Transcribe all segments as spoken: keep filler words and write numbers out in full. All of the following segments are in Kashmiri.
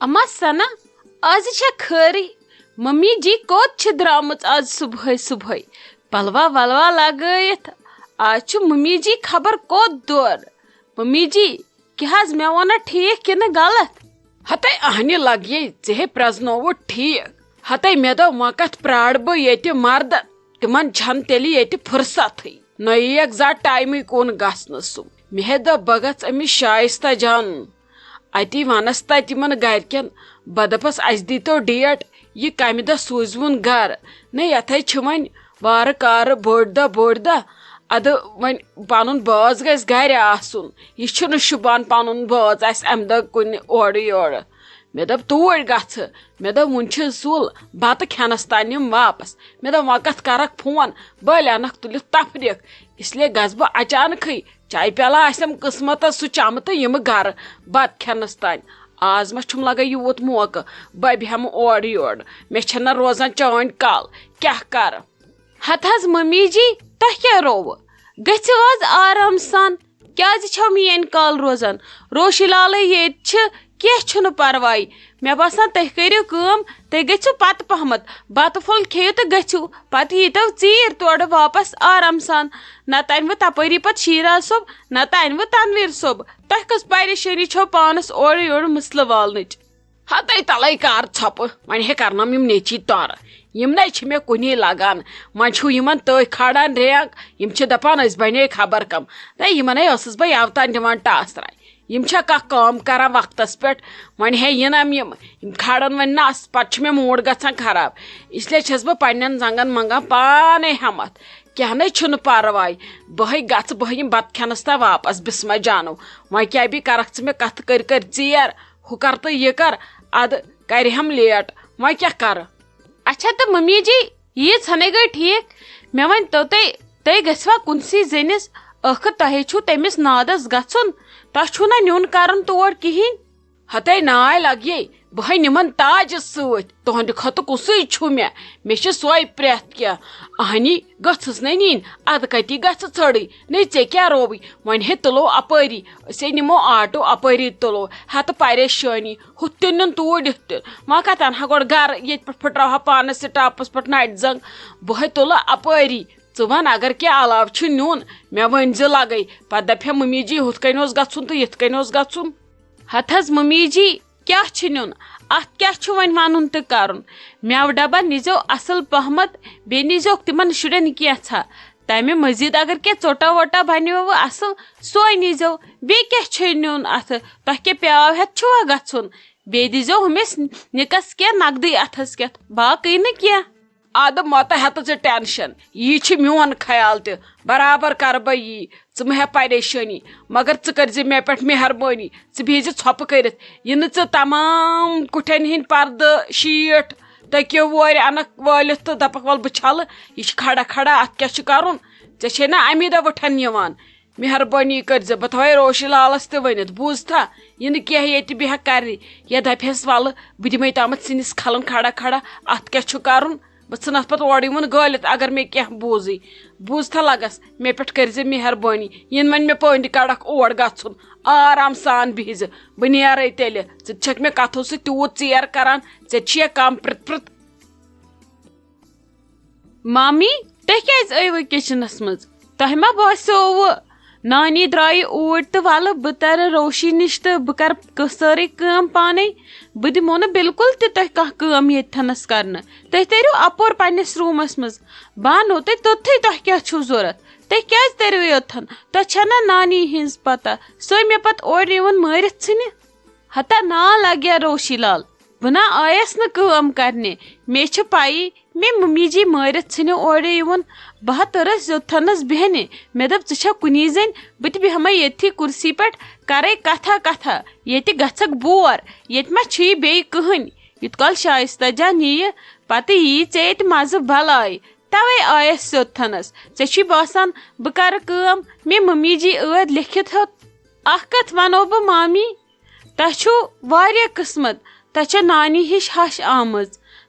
اما ثنا، آز چھا خٲرٕے؟ ممی جی کوٚت چھِ درٛامٕژ آز صُبحٲے صُبحٲے؟ پلوا ولوا لگٲیِتھ۔ آز چھُ ممی جی خبر کوٚت دورٕ۔ ممی جی، کیٛاہ حظ مےٚ ووٚنا ٹھیٖک کِنہٕ غلط؟ ہتے اہنہِ لگیے، ژےٚ ہے پرٛزنووُتھ ٹھیٖک۔ ہتے مےٚ دوٚپ، وۄنۍ کتھ پرٛارٕ بہٕ ییٚتہِ مردن؟ تِمن چھَنہٕ تیٚلہِ ییٚتہِ فرصتھٕے۔ نہ یِیَکھ زانٛہہ ٹایمٕے کُن گژھنہٕ سُم۔ مےٚ ہے دوٚپ، بہٕ گژھٕ أمِس شایستہ جانُن۔ اتی ونس تتہِ یِمن گرِکٮ۪ن، بہٕ دپس، اسہِ دیٖتو ڈیٹ، یہِ کمہِ دۄہ سوٗزوُن گرٕ؟ نہ، یتھے چھِ وۄنۍ وارٕ کارٕ بوٚڑ دۄہ، بوٚڑ دۄہ۔ ادٕ وۄنۍ پنُن بٲژ گژھِ گرِ آسُن۔ یہِ چھُنہٕ شوٗبان پنُن بٲژ آسہِ امہِ دۄہ کُنہِ اورٕ یورٕ۔ مےٚ دوٚپ، توٗرۍ گژھٕ۔ مےٚ دوٚپ، وُنہِ چھِ زُل، بتہٕ کھٮ۪نس تام یِم واپس۔ مےٚ دوٚپ، وۄنۍ کتھ کرکھ فون، بٔلۍ انکھ تُلِتھ تفریٖق۔ اس لیے گژھٕ بہٕ اچانکھٕے۔ چایہِ پیالہٕ آسٮ۪م قٕسمتس، سُہ چمہٕ تہٕ یِمہٕ گرٕ بتہٕ کھٮ۪نس تام۔ آز ما چھُم لگان یوٗت موقعہٕ، بہٕ بیٚہمہٕ اورٕ یورٕ۔ مےٚ چھَنہٕ روزان چٲنۍ کل، کیٛاہ کرٕ؟ ہتہٕ حظ ممی جی، تۄہہِ کیٛاہ رووٕ؟ گٔژھِو حظ آرام سان۔ کیٛازِ چھو میٛٲنۍ کل روزان؟ روشی لالٕے ییٚتہِ چھِ، کینٛہہ چھُنہٕ پرواے۔ مےٚ باسان، تُہۍ کٔرِو کٲم، تُہۍ گٔژھِو پتہٕ پہمتھ، بتہٕ پھوٚل کھیٚیِو تہٕ گٔژھِو۔ پتہٕ ییٖتو ژیٖرۍ تورٕ واپس آرام سان۔ نتہٕ انوٕ تپٲری پتہٕ شیراز صٲب، نتہٕ انوٕ تنویر صٲب۔ تۄہہِ کۄس پریشٲنی چھو پانس اورٕ یورٕ مسلہٕ والنٕچ؟ ہتے تلے کار ژھۄپہٕ، وۄنۍ ہے کرنم یِم نیٚچی تورٕ۔ یِم نے چھِ مےٚ کُنی لگان۔ وۄنۍ چھُو یِمن تٔتھۍ کھالان رینگ۔ یِم چھِ دپان، أسۍ بنے خبر کم۔ نہ، یِمن ہے ٲسٕس بہٕ یوتان دِوان ٹاسراے۔ یِم چھا کانٛہہ کٲم کران وقتس پٮ۪ٹھ؟ وۄنۍ ہے یِنم یِم، یِم کھالن وۄنۍ نس، پتہٕ چھُ مےٚ موٗڈ گژھان خراب۔ اس لیے چھَس بہٕ پننٮ۪ن زنگن منگان پانے ہٮ۪متھ۔ کینٛہہ نے چھُنہٕ پرواے، بہٕ ہے گژھٕ، بہٕ ہے یِمہٕ بتہٕ کھٮ۪نس تام واپس۔ بسمہ جانو، وۄنۍ کیٛاہ بیٚیہِ کرکھ ژٕ مےٚ کتھٕ کٔرۍ کٔرۍ ژیر؟ ہُہ کر تہٕ یہِ کر، ادٕ کرِ ہم لیٹ، وۄنۍ کیٛاہ کرٕ؟ اچھا تہٕ ممی جی، ییٖژ ہنے گٔے ٹھیٖک۔ مےٚ ؤنۍ تو تُہۍ، تُہۍ گٔژھوا کُنسٕے زٔنِس؟ ٲخٕر تۄہے چھُو تٔمِس نادس گژھُن، تۄہہِ چھُو نہ نیُن کرُن تور کِہیٖنۍ۔ ہتے ناے لگیے، بہٕ ہے نِمن تاجس سۭتۍ، تُہنٛدِ کھۄتہٕ کُسٕے چھُ مےٚ، مےٚ چھِ سۄے پرٛٮ۪تھ کینٛہہ۔ اہنی گٔژھٕس نے نِنۍ، ادٕ کتی گژھٕ ژھٔڑٕے؟ نے ژےٚ کیٛاہ رووٕے؟ وۄنۍ ہے تُلو اپٲری، أسۍ ہے نِمو آٹو اپٲری تُلو۔ ہتہٕ پریشٲنی، ہُتھ تہِ نیُن توٗرۍ یُتھ تہِ۔ وۄنۍ کتھ انہٕ ہا گۄڈٕ گرٕ، ییٚتہِ پٮ۪ٹھ پھٕٹراوہا پانس سٹاپس پٮ۪ٹھ نٹہِ زنٛگ۔ بہٕ ہے تُلہٕ اپٲری۔ ژٕ ون اگر کینٛہہ علاوٕ چھُ نیُن، مےٚ ؤنۍ زِ لگے، پتہٕ دپہِ ہا ممی جی ہُتھ کٔنۍ اوس گژھُن تہٕ یِتھ کٔنۍ اوس گژھُن۔ ہتہٕ حظ ممی جی، کیٛاہ چھُ نیُن؟ اتھ کیٛاہ چھُ وۄنۍ ونُن تہٕ کرُن؟ مٮ۪وٕ ڈبہ نیٖزیو اصل پہمتھ، بیٚیہِ نیٖزیوکھ تِمن شُرٮ۪ن کینٛژھا۔ تمہِ مزید اگر کینٛہہ ژوٚٹا ووٚٹا بنیووٕ اصل، سُے نیٖزیو۔ بیٚیہِ کیٛاہ چھُے نیُن اتھٕ؟ تۄہہِ کیٛاہ پیاو ہٮ۪تھ چھُوا گژھُن؟ بیٚیہِ دیٖزیو ہُمِس نِکس کینٛہہ نقدٕے اتھس کٮ۪تھ، باقٕے نہٕ کینٛہہ۔ ادٕ مہ تہ ہیتہٕ ژٕ ٹینشن، یی چھُ میون خیال تہِ، برابر کرٕ بہٕ یی، ژٕ مہ ہےٚ پریشٲنی۔ مگر ژٕ کٔرۍ زِ مےٚ پٮ۪ٹھ مہربٲنی، ژٕ بیٚہہِ زِ ژھۄپہٕ کٔرِتھ، یہِ نہٕ ژٕ تمام کُٹھٮ۪ن ہٕنٛدۍ پردٕ شیٖٹ تہٕ کیو وورِ انکھ وٲلِتھ تہٕ دپکھ، ول بہٕ چھلہٕ، یہِ چھُ کھڑا کھڑا، اتھ کیٛاہ چھُ کرُن؟ ژےٚ چھے نہ امی دۄہ وٕٹھن یِوان؟ مہربٲنی کٔرۍ زِ، بہٕ تھاوے روشی لالس تہِ ؤنِتھ، بوٗزتھا؟ یہِ نہٕ کینٛہہ ییٚتہِ بیٚہہ کرنہِ، یا دپہس، ولہٕ بہٕ دِمے تامتھ سِنِس کھلن کھڑا کھڑا، اتھ کیٛاہ چھُ کرُن؟ بہٕ ژھٕنتھ پتہٕ اورٕ یِمن گٲلِتھ اگر مےٚ کینٛہہ بوٗزٕے۔ بوٗزتھا لگس، مےٚ پٮ۪ٹھ کٔرۍ زِ مہربٲنی، یِن وۄنۍ مےٚ پٔنٛدۍ کڑکھ اور گژھُن، آرام سان بِہزِ، بہٕ نیرے تیٚلہِ۔ ژٕ تہِ چھکھ مےٚ کتھو سۭتۍ تیوٗت ژیر کران، ژےٚ تہِ چھُیا کم پرٛتھ پرٛتھ۔ مامی، تُہۍ کیٛازِ ٲیوٕ کچنس منٛز؟ تۄہہِ ما باسیووٕ نانی درٛایہِ اوٗرۍ تہٕ ولہٕ بہٕ ترٕ روشی نِش تہٕ بہٕ کرٕ کٲ-، سٲرٕے کٲم پانے؟ بہٕ دِمو نہٕ بالکل تہِ تۄہہِ کانٛہہ کٲم ییٚتتھنس کرنہٕ۔ تُہۍ تٔرِو اپور پننِس روٗمس منٛز۔ بہٕ انو تۄہہِ توٚتتھٕے، تۄہہِ کیٛاہ چھُو ضروٗرت؟ تُہۍ کیٛازِ تٔرِو یوٚتتھن؟ تۄہہِ چھےٚ نا نانی ہٕنٛز پتہ؟ سۄے مےٚ پتہٕ اورٕ یِوان مٲرِتھ ژھٕنہِ۔ ہتا نا لگیا روشی لال، بہٕ نا آیس نہٕ کٲم کرنہِ۔ مےٚ چھِ پَیی، مےٚ ممی جی مٲرِتھ ژھٕنہِ اورٕ یِوُن۔ بہٕ ہا تٔرٕس یوٚتتھنس بیہنہِ۔ مےٚ دوٚپ، ژٕ چھکھ کُنی زٔنۍ، بہٕ تہِ بیہمے ییٚتھی کُرسی پٮ۪ٹھ، کرے کتھا کتھا۔ ییٚتہِ گژھکھ بور، ییٚتہِ ما چھُے بیٚیہِ کٕہٕنۍ؟ یُت کال شایستہ جان یِیہِ، پتہٕ یِیہِ ژےٚ ییٚتہِ مزٕ بلاے۔ توے آیس یوٚتتھنس۔ ژےٚ چھُے باسان، بہٕ کرٕ کٲم، مےٚ ممی جی ٲدۍ لیکھِتھ ہیوٚت۔ اکھ کتھ ونو بہٕ مامی، تۄہہِ چھُو واریاہ قٕسمت، تۄہہِ چھےٚ نانی ہِش ہش آمٕژ،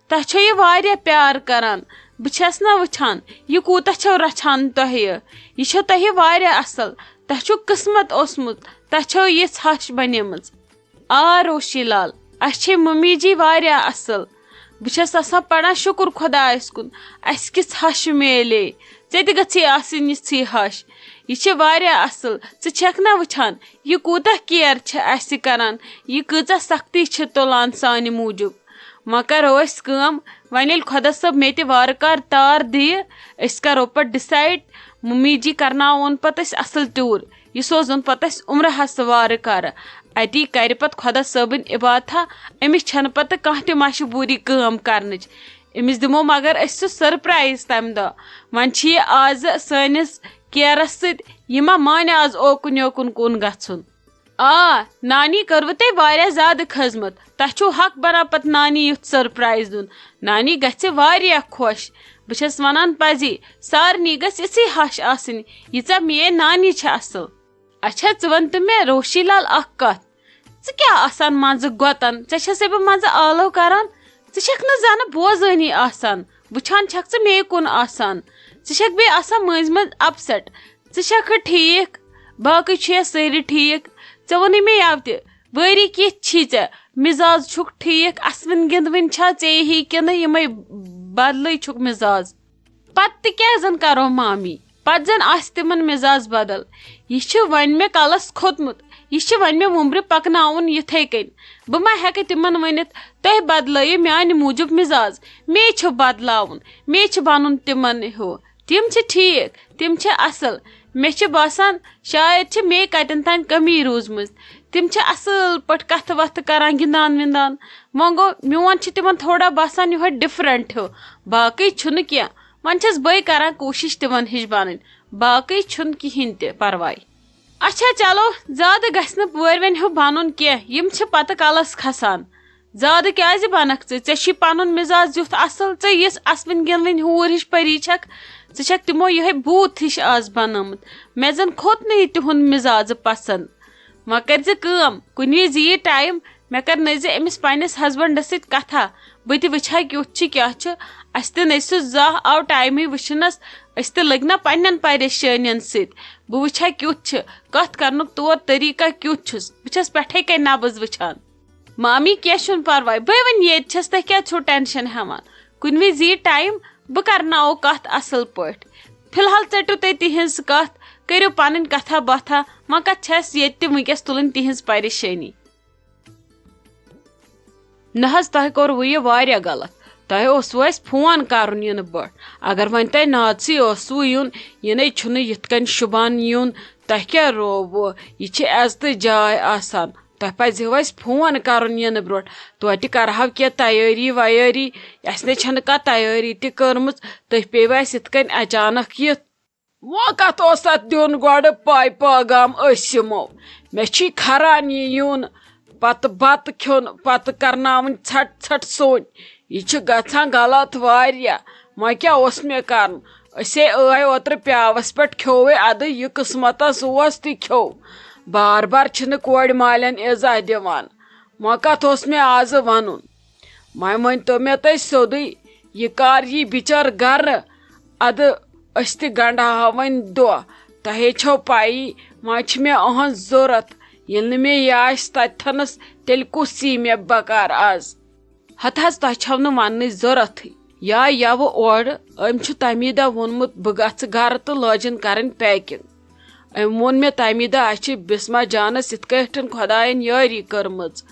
تۄہہِ چھےٚ یہِ واریاہ پیار کران۔ بہٕ چھَس نہ وٕچھان، یہِ کوٗتاہ چھو رچھان تۄہہِ۔ یہِ چھو تۄہہِ واریاہ اصل، تۄہہِ چھُو قٕسمت اوسمُت، تۄہہِ چھو یِژھ ہش بنیمٕژ۔ آ روشی لال، اَسہِ چھے ممی جی واریاہ اَصٕل۔ بہٕ چھَس آسان پَران، شُکُر خۄدایَس کُن، اَسہِ کِژھ ہَش میلے۔ ژےٚ تہِ گٔژھی آسٕنۍ یِژھٕے ہَش۔ یہِ چھِ واریاہ اَصٕل۔ ژٕ چھَکھ نہ وٕچھان، یہِ کوٗتاہ care چھِ اَسہِ کَران، یہِ کۭژاہ سختی چھِ تُلان سانہِ موٗجوٗب۔ وۄنۍ کَرو أسۍ کٲم، وۄنۍ ییٚلہِ خۄدا صٲب مےٚ تہِ وارٕ کارٕ تار دِیہِ، أسۍ کَرو پَتہٕ decide، ممی جی کَرناوون پَتہٕ أسۍ اَصٕل tour۔ یہِ سوزُن پتہٕ اسہِ عمرہس وارٕ کارٕ۔ اتی کرِ پتہٕ خۄدا صٲبٕنۍ عبادتھا۔ أمِس چھنہٕ پتہٕ کانٛہہ تہِ مجبوٗری کٲم کرنٕچ۔ أمِس دِمو مگر أسۍ سُہ surprise تمہِ دۄہ۔ وۄنۍ چھِ یہِ آزٕ سٲنِس careس سۭتۍ، یہِ ما مانہِ آز اوکُن یوکُن کُن گژھُن۔ آ، نانی کٔروٕ تۄہہِ واریاہ زیادٕ خدمت۔ تۄہہِ چھُو حق بنان پتہٕ نانی یُتھ surprise دیُن۔ نانی گژھِ واریاہ خۄش۔ بہٕ چھَس وَنان پَزی، سارنٕے گژھِ یِژھٕے ہَش آسٕنۍ، ییٖژاہ میٛٲنۍ نانی چھےٚ اَصٕل۔ اچھا، ژٕ وَن تہٕ مےٚ، روشی لال، اَکھ کَتھ۔ ژٕ کیٛاہ آسان منٛزٕ گۄتَن؟ ژےٚ چھَسَے بہٕ منٛزٕ آلو کَران؟ ژٕ چھَکھ نہٕ زَنہٕ بوزٲنی آسان، وٕچھان چھَکھ ژٕ مے کُن آسان۔ ژٕ چھَکھ بیٚیہِ آسان مٔنٛزۍ مٔنٛزۍ upset۔ ژٕ چھَکھٕ ٹھیٖک؟ باقٕے چھِیا سٲری ٹھیٖک؟ ژےٚ ووٚنُے مےٚ یَوٕ تہِ، وٲری کِتھ چھی ژےٚ؟ مِزاز چھُکھ ٹھیٖک؟ اَسوٕنۍ گِنٛدوٕنۍ چھا ژےٚ ہی کِنہٕ یِمَے بدلٕے چھُکھ مِزاز؟ پتہٕ تہِ کیٛاہ زن کرو مامی؟ پتہٕ زن آسہِ تِمن مِزاز بدل۔ یہِ چھُ وۄنۍ مےٚ کلس کھوٚتمُت۔ یہِ چھُ وۄنۍ مےٚ وُمبرِ پکناوُن یِتھَے کٔنۍ۔ بہٕ ما ہٮ۪کہٕ تِمن ؤنِتھ، "تُہۍ بدلٲیِو میانہِ موٗجوٗب مِزاز"؟ مے چھُ بدلاوُن، مے چھُ بنُن تِمن ہیوٗ۔ تِم چھِ ٹھیٖک، تِم چھِ اصل۔ مےٚ چھِ باسان، شاید چھِ مے کتٮ۪ن تام کٔمی روٗزمٕژ۔ تِم چھِ اصل پٲٹھۍ کتھٕ وتھٕ کران، گِنٛدان وِنٛدان۔ وۄنۍ گوٚو، میون چھُ تِمن تھوڑا باسان یِہوٚے different ہیوٗ۔ باقٕے چھُنہٕ کینٛہہ۔ وۄنۍ چھَس بٕے کران کوٗشِش تِمن ہِش بنٕنۍ۔ باقٕے چھُنہٕ کِہیٖنۍ تہِ پرواے۔ اچھا، چلو، زیادٕ گژھِ نہٕ پٲرۍ وۄنۍ ہیوٗ بنُن کینٛہہ۔ یِم چھِ پتہٕ کلس کھسان۔ زیادٕ کیٛازِ بنکھ ژٕ؟ ژےٚ چھی پنُن مِزاز یُتھ اصل، ژٕ یِژھ اسوٕنۍ گِنٛدوٕنۍ ہوٗر ہِش پری چھکھ، ژٕ چھکھ تِمو یِہوٚے بھوٗت ہِش آز بنٲومٕژ۔ مےٚ زن کھوٚت نہٕ یہِ تِہُنٛد مِزازٕ پسنٛد۔ وۄنۍ کٔرۍ زِ کٲم، کُنہِ وِزِ یی time، مےٚ کر نٔژ زِ أمِس پننِس husbandس سۭتۍ کتھا، بہٕ تہِ وٕچھِ ہا کیُتھ چھُ کیٛاہ چھُ۔ اسہِ تہِ نٔژ سُہ زانٛہہ آو timeٕے وٕچھنس، أسۍ تہِ لٔگۍ نہ پننٮ۪ن پریشٲنین سۭتۍ۔ بہٕ وٕچھِ ہا کیُتھ چھُ، کتھ کرنُک طور طریقہ کیُتھ چھُس، بہٕ چھس پٮ۪ٹھے کنے نبض وٕچھان۔ مامی، کینٛہہ چھُنہٕ پرواے، بہٕ وۄنۍ ییٚتہِ چھَس، تُہۍ کیٛازِ چھِو tension ہٮ۪وان؟ کُنہِ وِزِ یی time، بہٕ کرناوو کتھ اصل پٲٹھۍ۔ فی الحال ژٔٹِو تُہۍ تِہنٛز کتھ، کٔرِو پنٕنۍ کتھا باتھا، وۄنۍ کتھ چھِ اَسہِ ییٚتہِ تہِ وٕنکیٚس تُلٕنۍ تِہنٛز پریشٲنی؟ نہ حظ، تۄہہِ کوٚروٕ یہِ واریاہ غلط۔ تۄہہِ اوسوٕ اَسہِ phone کرُن یِنہٕ برٛونٛٹھ۔ اگر وۄنۍ تۄہہِ ناژٕے اوسوٕ یُن، یِنَے چھُنہٕ یِتھ کٔنۍ شُبان یُن۔ تۄہہِ کیٛاہ رووٕ؟ یہِ چھِ عزتٕچ جاے آسان۔ تۄہہِ پزِ ہیو اسہِ phone کرُن یِنہٕ برونٛٹھ۔ توتہِ کرہو کینٛہہ تیٲری ویٲری۔ اسہِ نے چھنہٕ کانٛہہ تیٲری تہِ کٔرمٕژ۔ تُہۍ پیٚیوٕ اسہِ یِتھ کٔنۍ اچانک یِتھ۔ وۄنۍ کتھ اوس اتھ دیُن گۄڈٕ پاے پٲغام أسۍ یِمو؟ مےٚ چھی کھران یہِ یُن، پتہٕ بتہٕ کھیوٚن، پتہٕ کرناوٕنۍ ژھٹ ژھٹ سوٚن۔ یہِ چھُ گژھان غلط واریاہ۔ وۄنۍ کیٛاہ اوس مےٚ کرُن؟ أسے ٲے اوترٕ پیاوس پٮ۪ٹھ، کھیووے ادٕ یہِ قٕسمتس اوس تہِ کھیوو۔ بار بار چھِنہٕ کورِ مالٮ۪ن ایزا دِوان۔ وۄنۍ کتھ اوس مےٚ آزٕ ونُن؟ وۄنۍ ؤنۍ تو مےٚ تُہۍ سیوٚدُے، یہِ کر یی بِچٲر گرٕ؟ ادٕ أسۍ تہِ گنڈاہو وۄنۍ دۄہ۔ تۄہے چھو پَیی، وۄنۍ چھِ مےٚ أہنٛز ضوٚرتھ۔ ییٚلہِ نہٕ مےٚ یہِ آسہِ تتہِ تھنس، تیٚلہِ کُس یی مےٚ بکار از؟ ہتہٕ حظ، تۄہہِ چھو نہٕ وننٕچ ضوٚرتھٕے۔ یا یوٕ اورٕ، أمۍ چھُ تمی دۄہ ووٚنمُت، "بہٕ گژھٕ گرٕ"، تہٕ لٲجِن کرٕنۍ packing۔ أمۍ ووٚن مےٚ تمی دۄہ، "اسہِ چھِ بسمہ جانس یِتھ کٲٹھۍ خۄداین یٲری کٔرمٕژ،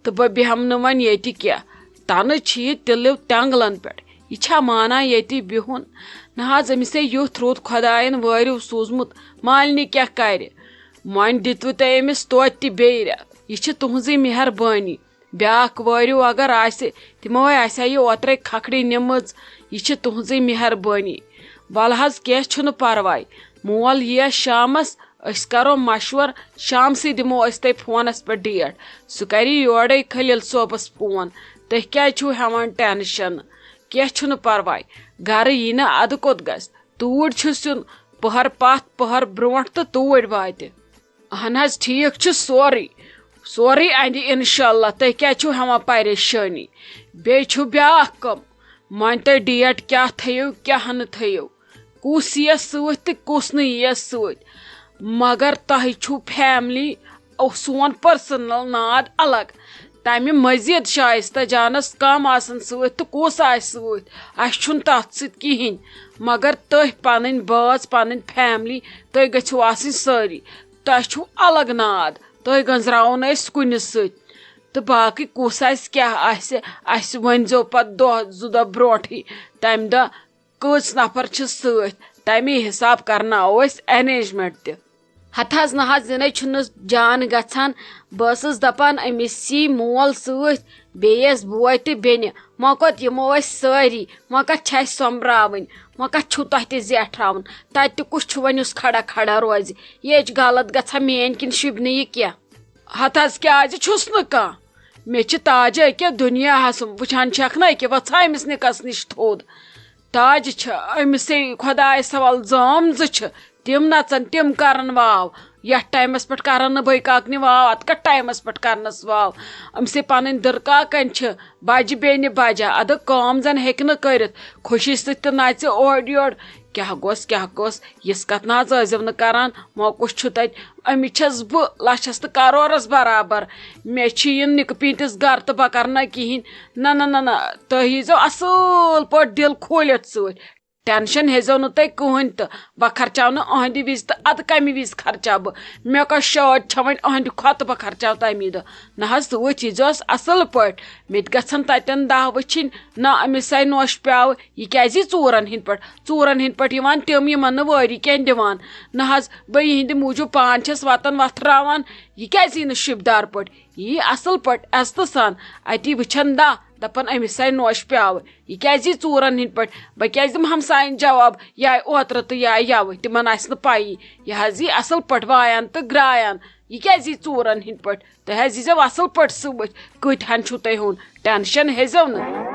تہٕ بہٕ بیٚہمہٕ نہٕ وۄنۍ ییٚتہِ کینٛہہ۔ تنہٕ چھِ یہِ تِلہٕ تٮ۪نٛگلن پٮ۪ٹھ۔ یہِ چھا مانان ییٚتہِ بِہُن؟ نہ حظ، أمِس ہے یُتھ رُت خۄداین وٲرِو سوٗزمُت، مالنہِ کیٛاہ کرِ؟ وۄنۍ دِتوٕ تۄہہِ أمِس توتہِ تہِ بیٚیہِ رٮ۪تھ۔ یہِ چھِ تُہنٛزٕے مہربٲنی۔" بیٛاکھ وٲرِو اگر آسہِ، تِمو ہے آسہِ ہا یہِ اوترَے کھکھرِ نِمٕژ۔ یہِ چھِ تُہنٛزٕے مہربٲنی۔ وَلہٕ حظ، کینٛہہ چھُنہٕ پرواے۔ مول یِیَس شامَس، أسۍ کرو مشور، شامسٕے دِمو أسۍ تۄہہِ فونَس پٮ۪ٹھ date۔ سُہ کرِ یورَے خلیل صٲبَس فون۔ تُہۍ کیٛازِ چھِو ہٮ۪وان tension؟ کینٛہہ چھُنہٕ پرواے۔ گرٕ یی نہٕ اَدٕ کوٚت گژھِ؟ توٗرۍ چھُس یُن، پٔہر پتھ، پٔہر برونٛٹھ تہٕ توٗرۍ واتہِ۔ اہن حظ، ٹھیٖک چھُ سورُے، سورُے اَندِ انشاءاللہ۔ تُہۍ کیٛازِ چھِو ہٮ۪وان پریشٲنی؟ بیٚیہِ چھُ بیٛاکھ کٲم، وۄنۍ تُہۍ date کیٛاہ تھٲیِو، کیٛاہ نہٕ تھٲیِو، کُس یِیَس سۭتۍ تہٕ کُس نہٕ یِیَس سۭتۍ۔ مگر تۄہہِ چھُو family، او، سون personal ناد الگ۔ تَمہِ مٔزیٖد شایستہ جانَس کَم آسَن سۭتۍ تہٕ کُس آسہِ سۭتۍ، اَسہِ چھُنہٕ تَتھ سۭتۍ کِہیٖنۍ۔ مگر تُہۍ پَنٕنۍ بٲژ، پَنٕنۍ family، تُہۍ گٔژھِو آسٕنۍ سٲری۔ تۄہہِ چھُو الگ ناد، تُہۍ گٔنٛزراوو نہٕ أسۍ کُنہِ سۭتۍ۔ تہٕ باقٕے کُس آسہِ کیٛاہ آسہِ، اَسہِ ؤنۍزیو پَتہٕ دۄہ زٕ دۄہ برونٛٹھٕے۔ تَمہِ دۄہ کٔژ نفر چھِ سۭتۍ، تَمی حساب کرناوو أسۍ arrangement تہِ۔ ہتہٕ حظ نہ حظ، زِنَے چھُنہٕ جان گژھان۔ بہٕ ٲسٕس دَپان، أمِس یی مول سۭتۍ، بیٚیہِ ٲس بوے تہٕ بیٚنہِ۔ وۄنۍ کوٚت یِمو أسۍ سٲری؟ وۄنۍ کَتھ چھِ اَسہِ سۄمبراوٕنۍ؟ وۄنۍ کَتھ چھُو تۄہہِ تہِ زیٹھراوُن؟ تَتہِ تہِ کُس چھُ وۄنۍ یُس کھڑا کھڑا روزِ؟ یہِ چھِ غلط گژھان میٛٲنۍ کِنۍ، شوٗبہِ نہٕ یہِ کینٛہہ۔ ہتہٕ حظ کیٛازِ چھُس نہٕ کانٛہہ؟ مےٚ چھِ تاجہِ أکیٛاہ دُنیاہَس، وٕچھان چھَکھ نہ أکیٛاہ وۄژھا أمِس نِکَس نِش تھوٚد۔ تاجہِ چھِ أمِسٕے خۄدایَس حوال زٲم زٕ چھِ، تِم نَژَن، تِم کَرَن واو۔ یَتھ ٹایمَس پٮ۪ٹھ کَرَن نہٕ بٔے کاکنہِ واو، اَتھ کَتھ ٹایمَس پٮ۪ٹھ کَرنَس واو؟ أمِسٕے پَنٕنۍ دٕرکاکَنۍ چھِ بَجہِ بیٚنہِ بَجہِ، اَدٕ کٲم زَن ہیٚکہِ نہٕ کٔرِتھ، خوشی سۭتۍ تہِ نَژِ اورٕ یورٕ۔ کیٛاہ گوٚژھ، کیٛاہ گوٚژھ، یِژھ کَتھ نہ حظ ٲسۍزیو نہٕ کَران، وۄنۍ کُس چھُ تَتہِ؟ أمِس چھَس بہٕ لَچھَس تہٕ کَرورَس برابر، مےٚ چھِ یِم نِکہٕ پیٖنٛتِس گَرٕ تہٕ بہٕ کَرٕ نہ کِہیٖنۍ۔ نہ، نہ، نہ، نہ، تُہۍ ییٖزیو اَصٕل پٲٹھۍ دِل کھوٗلِتھ سۭتۍ۔ ٹٮ۪نشَن ہیٚزیو نہٕ تُہۍ کٕہٕنۍ تہٕ، بہٕ خرچاو نہٕ أہٕنٛدِ وِزِ تہٕ اَدٕ کَمہِ وِزِ خرچاو بہٕ؟ مےٚ کۄس شٲدۍ چھےٚ وۄنۍ أہٕنٛدِ کھۄتہٕ، بہٕ خرچاو تَمی دۄہ۔ نہ حظ، سۭتۍ ییٖزیوس اَصٕل پٲٹھۍ۔ مےٚ تہِ گژھن تَتٮ۪ن دَہ وٕچھِنۍ، نہ أمِس آے نوٚش پیٛاوٕ، یہِ کیٛازِ یی ژوٗرَن ہِنٛدۍ پٲٹھۍ؟ ژوٗرَن ہِنٛدۍ پٲٹھۍ یِوان تِم، یِمَن نہٕ وٲری کینٛہہ دِوان۔ نہ حظ، بہٕ یِہِنٛدِ موٗجوٗب پان چھَس وَتَن وَتھراوان، یہِ کیٛازِ یی نہٕ شِبدار پٲٹھۍ؟ یی اَصٕل پٲٹھۍ عزتہٕ سان۔ اَتی وٕچھَن دَہ، دَپَن أمِس آے نوٚش پیٛاوٕ۔ یہِ کیٛازِ یی ژوٗرَن ہِنٛدۍ پٲٹھۍ؟ بہٕ کیٛازِ دِمہٕ ہمسایَن جواب، یہِ آے اوترٕ تہٕ یہِ آے یَوٕ؟ تِمَن آسہِ نہٕ پَیی۔ یہِ حظ یی اَصٕل پٲٹھۍ وایان تہٕ گرٛایان۔ یہِ کیٛازِ یی ژوٗرَن ہِنٛدۍ پٲٹھۍ؟ تُہۍ حظ ییٖزیو اَصٕل پٲٹھۍ سۭتۍ۔ کۭتۍ ہَن چھُو تۄہہِ ہُن؟ ٹٮ۪نشَن ہیٚزیو نہٕ۔